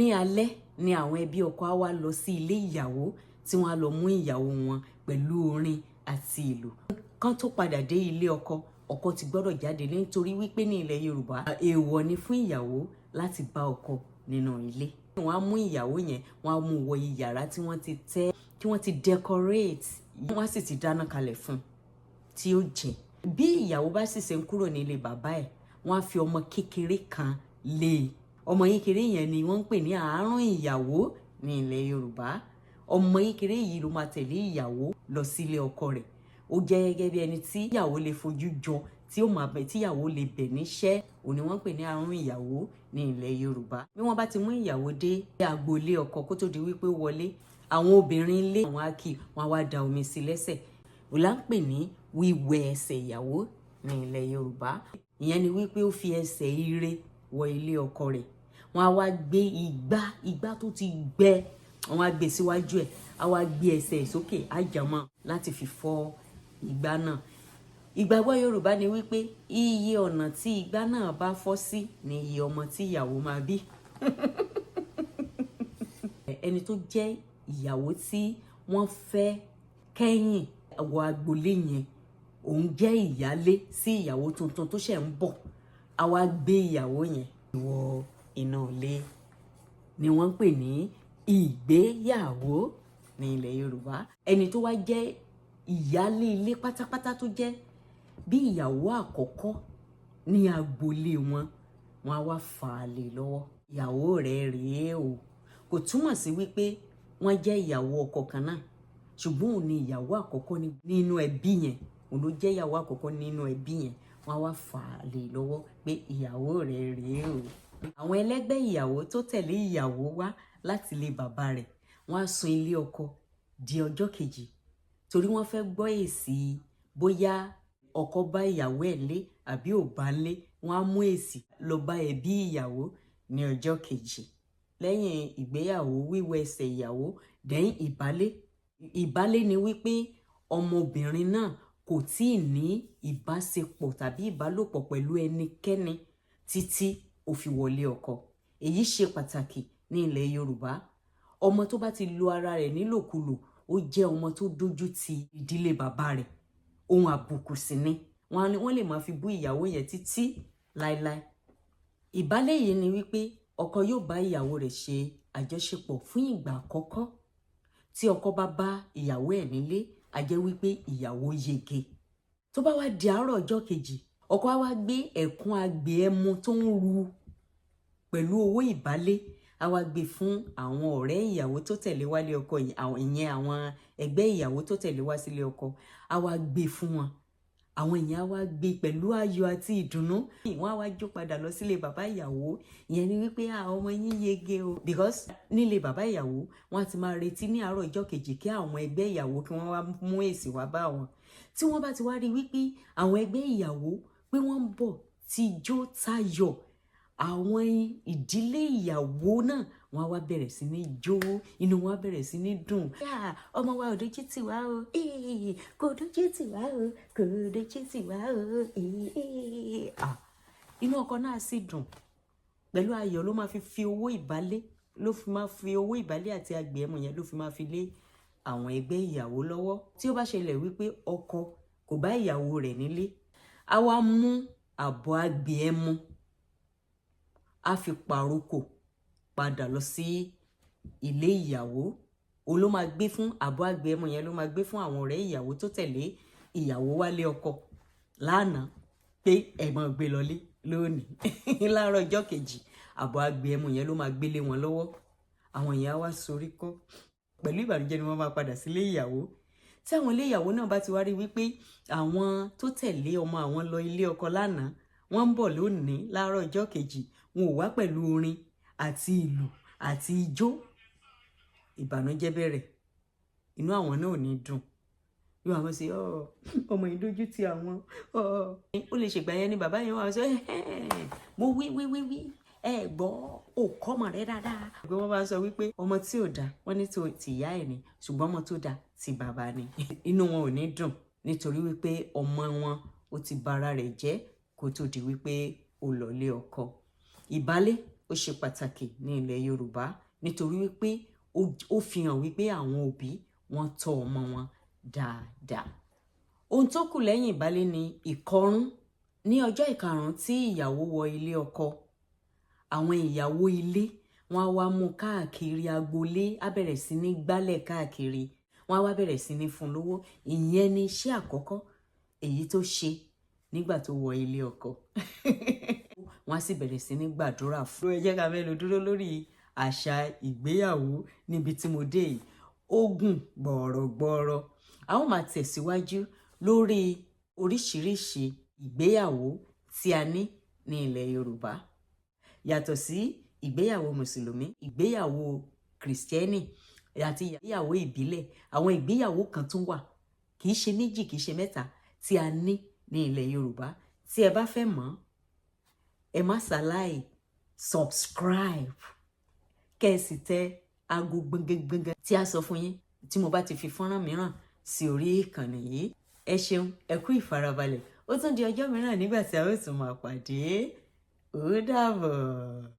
Ní alẹ́ ni àwọn ẹbí ọkọ á wá lọ sí ilé ìyàwó, tí wọ́n á lọ mú ìyàwó wọn pẹ̀lú orin àti ìlù. Kán tó padà dé ilé ọkọ, ọkọ ti gbọ́dọ̀ jáde, nítorí wípé ní ilẹ̀ Yorùbá, èèwọ̀ ni fún ìyàwó láti bá ọkọ nínú ilé. Wọ́n á mú ìyàwó yẹn, wọ́n á mú wọ ìyàrá tí wọ́n ti tẹ́, tí wọ́n ti decorate, wọ́n á sì ti dáná kalẹ̀ fún un tí ó jẹ. Bí ìyàwó bá sì ṣe ń kúrò nílé bàbá ẹ̀, wọ́n á fi ọmọ kékeré kan lé e. Ọmọ kékeré yẹn ni wọ́n ń pè ní àárún ìyàwó ní ilẹ̀ Yorùbá. Ọmọ kékeré yìí ló máa tẹ̀lé ìyàwó lọ sílé ọkọ rẹ̀. Ó jẹ́ gẹ́gẹ́ bí ẹni tí ìyàwó lè fojú jọ, tí ó máa bẹ̀, tí ìyàwó lè bẹ̀ níṣẹ́. Òun ni wọ́n ń pè ní àárún ìyàwó ní ilẹ̀ Yorùbá. Bí wọ́n bá ti mú ìyàwó dé agboolé ọkọ, kó tó di wípé ó wọlé, àwọn obìnrin ilé àwọn á kí wọn, á wá da omi sí lẹ́sẹ̀. Òun là ń pè ní wíwẹ̀ ẹsẹ̀ ìyàwó ní ilẹ̀ Yorùbá. Ìyẹn ni wípé ó fi ẹsẹ̀ ire wọ ilé ọkọ rẹ̀. Wọ́n á wá gbé igbá, igbá tó ti gbẹ, wọ́n á gbé síwájú ẹ̀, á wá gbé ẹsẹ̀ sókè, á jàmọ́ láti fi fọ́ igbá náà. Ìgbàgbọ́ Yorùbá ni wípé iye ọ̀nà tí igbá náà bá fọ́ sí ni iye ọmọ tí ìyàwó máa bí. Ẹni tó jẹ́ ìyàwó tí wọ́n fẹ́ kẹ́yìn wọ agboolé yẹn, òun jẹ́ ìyálé sí ìyàwó tuntun tó ṣẹ̀ ń bọ̀. Á wá gbé ìyàwó yẹn wọ inú ilé, ni wọ́n ń pè ní ìgbéyàwó ní ilẹ̀ Yorùbá. Ẹni tó wá jẹ́ ìyálé ilé pátápátá, tó jẹ́ bí ìyàwó àkọ́kọ́ ní agboolé wọn, wọn á wá fà á lé lọ́wọ́: "Ìyàwó rẹ̀ rèé o." Kò túmọ̀ sí wípé wọ́n jẹ́ ìyàwó ọkọ kan náà, ṣùgbọ́n òun ni ìyàwó àkọ́kọ́ nínú ẹbí yẹn, òun ló jẹ́ ìyàwó àkọ́kọ́ nínú ẹbí yẹn. Wọ́n á wá fà á lé lọ́wọ́ pé ìyàwó rẹ̀ rèé o. Àwọn ẹlẹ́gbẹ́ ìyàwó tó tẹ̀lé ìyàwó wá láti ilé bàbá rẹ̀, wọ́n á sùn ilé ọkọ di ọjọ́ kejì, torí wọ́n fẹ́ gbọ́ èsì bóyá ọkọ bá ìyàwó ẹ̀ lé àbí ò bá lé. Wọ́n á mú èsì lọ bá ẹbí ìyàwó ní ọjọ́ kejì. Lẹ́yìn ìgbéyàwó, wíwẹ̀ ẹsẹ̀ ìyàwó, dẹ́yìn ìbálé. Ìbálé ni wípé ọmọbìnrin náà kò tíì ní ìbáṣepọ̀ tàbí ìbálòpọ̀ pẹ̀lú ẹnikẹ́ni títí ó fi wọlé ọkọ. Èyí ṣe pàtàkì ní ilẹ̀ Yorùbá. Ọmọ tó bá ti lo ara rẹ̀ nílòkulò, ó jẹ́ ọmọ tó dójú ti ìdílé bàbá rẹ̀. Ohun àbùkù sì ni. Wọ́n lè máa fi bú ìyàwó yẹn títí láéláé. Ìbálé yìí ni wípé ọkọ yóò bá ìyàwó rẹ̀ ṣe àjọṣepọ̀ fún ìgbà àkọ́kọ́. Tí ọkọ bá bá ìyàwó ẹ̀ nílé, a jẹ́ wípé ìyàwó yege. Tó bá wá di àárọ̀ ọjọ́ kejì, ọkọ á wá gbé ẹ̀kún agbè ẹmu tó ń ru pẹ̀lú owó ìbálé, á wá gbé fún àwọn ọ̀rẹ́ ìyàwó tó tẹ̀lé wálé ọkọ, ìyẹn àwọn ẹgbẹ́ ìyàwó tó tẹ̀lé wá sílé ọkọ. Á wá gbé fún wọn. Àwọn èèyàn á wá gbé pẹ̀lú ayọ̀ àti ìdùnnú. Wọ́n á wá jó padà lọ sílé bàbá ìyàwó. Ìyẹn ni wípé ọmọ yín yege o, because nílé bàbá ìyàwó, wọ́n á ti máa retí ní àárọ̀ ọjọ́ kejì kí àwọn ẹgbẹ́ ìyàwó kí wọ́n wá mú èsì wá bá wọn. Tí wọ́n bá ti wá rí wípé àwọn ẹgbẹ́ ìyàwó pé wọ́n ń bọ̀ tijó tayọ̀, àwọn ìdílé ìyàwó náà, wọ́n á wá bẹ̀rẹ̀ sí ní jó, inú wọn á bẹ̀rẹ̀ sí ní dùn. "Ọmọ wa ò dójú tì wá o, kò dójú tì wá o, kò dójú tì wá o." Inú ọkọ náà sì dùn. Pẹ̀lú ayọ̀ ló máa fi owó ìbálé, ló fi máa fi owó ìbálé àti agbè ẹmu yẹn, ló fi máa fi lé àwọn ẹgbẹ́ ìyàwó lọ́wọ́. Tí ó bá ṣẹlẹ̀ wípé ọkọ kò bá ìyàwó rẹ̀ nílé, á wá mú àbọ̀ agbè ẹmu, á fi pàrokò padà lọ sí ilé ìyàwó. Òun ló máa gbé fún àbọ̀ agbè ẹmu yẹn, ló máa gbé fún àwọn ọ̀rẹ́ ìyàwó tó tẹ̀lé ìyàwó wálé ọkọ lánàá pé ẹ máa gbé lọlé lónìí. Láàárọ̀ ọjọ́ kejì, àbọ̀ agbè ẹmu yẹn ló máa gbélé wọn lọ́wọ́. Àwọn èèyàn á wá sorí kọ́ pẹ̀lú ìbànújẹ́ ni wọ́n máa padà sílé ìyàwó. Tí àwọn ilé ìyàwó náà bá ti wá rí wípé àwọn tó tẹ̀lé ọmọ àwọn lọ ilé ọkọ lánàá, wọ́n ń bọ̀ lónìí láàárọ̀ ọjọ́ kejì, wọn ò wá pẹ̀lú orin àti ìlù àti ijó, ìbànújẹ́ bẹ̀rẹ̀. Inú àwọn náà ò ní dùn. Yóò àwọn ṣe ọmọ yìí dójú ti àwọn. Ó lè ṣègbà yẹn ni bàbá yẹn wà sọ, "Mo wí wí wí wí, ẹ gbọ́, ò kọ́ ọmọ rẹ dáadáa." Pé wọ́n bá sọ wípé ọmọ tí ò dáa, wọ́n ní tìyá ẹ̀ ni, ṣùgbọ́n ọmọ tó dáa, ti bàbá ni. Inú wọn ò ní dùn, nítorí wípé ọmọ wọn ó ti bara rẹ̀ jẹ́ kó tó di wípé ó lọlé ọkọ. Ìbálé. Ó ṣe pàtàkì ní ilẹ̀ Yorùbá nítorí wípé ó fi hàn wípé àwọn òbí wọn tọ́ ọmọ wọn dáadáa. Ohun tó kù lẹ́yìn ìbálé ni ìkọrún. Ní ọjọ́ ìkarùn-ún tí ìyàwó wọ ilé ọkọ, àwọn ìyàwó ilé wọn á wá mú káàkiri agboolé, á bẹ̀rẹ̀ sí ní gbálẹ̀ káàkiri, wọn á wá bẹ̀rẹ̀ sí ní fún lówó. Ìyẹn ni iṣẹ́ àkọ́kọ́ èyí tó ṣe nígbà tó wọ ilé ọkọ. Wọn á sì bẹ̀rẹ̀ sí ní gbàdúrà fún. Ẹ jẹ́ ká mẹ́nu dúró lórí àṣà ìgbéyàwó níbi tí mo dé yìí. Ó gùn gbọ̀ọ̀rọ̀gbọ̀ọ̀rọ̀. A ó máa tẹ̀síwájú lórí oríṣiríṣi ìgbéyàwó tí a ní ní ilẹ̀ Yorùbá, yàtọ̀ sí ìgbéyàwó Mùsùlùmí, ìgbéyàwó Kìrìsìtẹ́nì àti ìgbéyàwó ìbílẹ̀. Àwọn ìgbéyàwó kan tún wà, kì í ṣe méjì, kì í ṣe mẹ́ta, tí a ní ní ilẹ̀ Yorùbá. Tí ẹ bá fẹ́ mọ̀, ẹ má ṣàláì subscribe, kẹ́ ẹ sì tẹ aago gbọ̀ngàngbọ̀ngàn tí a sọ fún yín tí mo bá ti fi fọ́nrán mìíràn sí orí ìkànnì yìí. Ẹ ṣeun, ẹ kú ìfarabalẹ̀. Ó tún di ọjọ́ mìíràn nígbà tí a ó tún máa pàdé. Ó dàbọ̀.